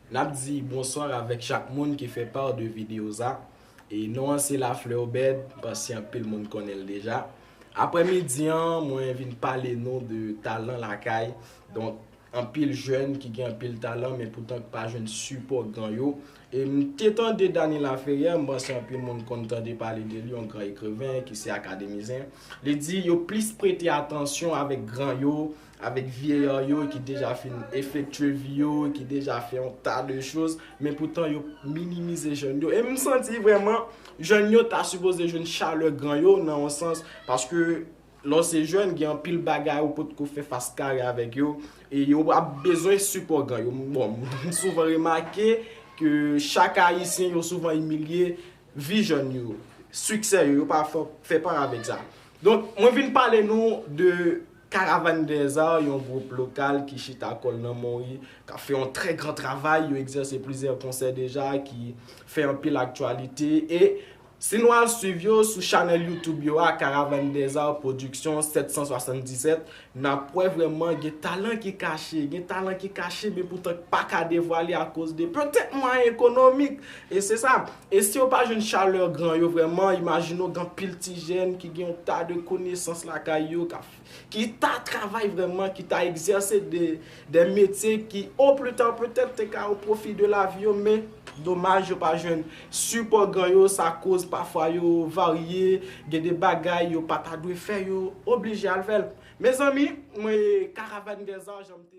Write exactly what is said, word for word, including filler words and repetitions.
N ap di bonswa avèk chak moun ki fè pa de videyo sa. E non an se Laflè Obed, m panse anpil moun konnen l deja. Aprèmidi an, mwen vin pale nou de talan lakay. Donk, anpil jèn ki gen anpil talan, men poutan ki pa jwenn sipò gran yo. E m te tande Dany Laferrière, m panse anpil moun konn tande pale de li, yon gran ekriven ki se akademizyen. Li di yo plis prete atansyon avèk gran yo, avèk vyeya yo ki deja fin efektye vi yo, ki deja fè yon ta de choz, men poutan yo minimize jèn yo. E m santi vrèman jèn yo ta sipoze jwenn chalè gran yo nan yon sans, paske lè w se jèn, gen anpil bagay ou potko fè fas kare avèk yo, e yo ap bezwen sipò gran yo. Bon, m souvan remake ke chak Ayisyen yo souvan imilye vi jèn yo, siksè yo, yo pa fè, fè pa avèk sa. Donk, mwen vin pale nou de Caravane des Arts, yon gwoup lokal ki chita kò l nan Mori, k ap fè yon trè gran travay, yo egzèse plizyè konsè deja, ki fè anpil aktyalite, e si nou al swiv yo sou chanèl YouTube yo a, Caravane des Arts Production sèt san swasanndisèt, n ap wè vrèman gen talan ki kache, gen talan ki kache, men poutan ki pa ka devwale akoz de petèt mwayen ekonomik. E se sa. E si yo pa jwenn chalè gran yo vrèman, imajine w gen anpil ti jèn ki gen yon ta de konesans lakay yo, ka f-, ki ta travay vrèman, ki ta egzèse de, de metye ki, o pli ta, petèt te ka o pwofi de lavi yo, men domaj yo pa jwenn sipò gran yo, sa koz pafwa yo varye, gen de bagay yo pa ta dwe fè, yo oblije al fè l. Mezanmi, mwen, Caravane des Arts, jan m te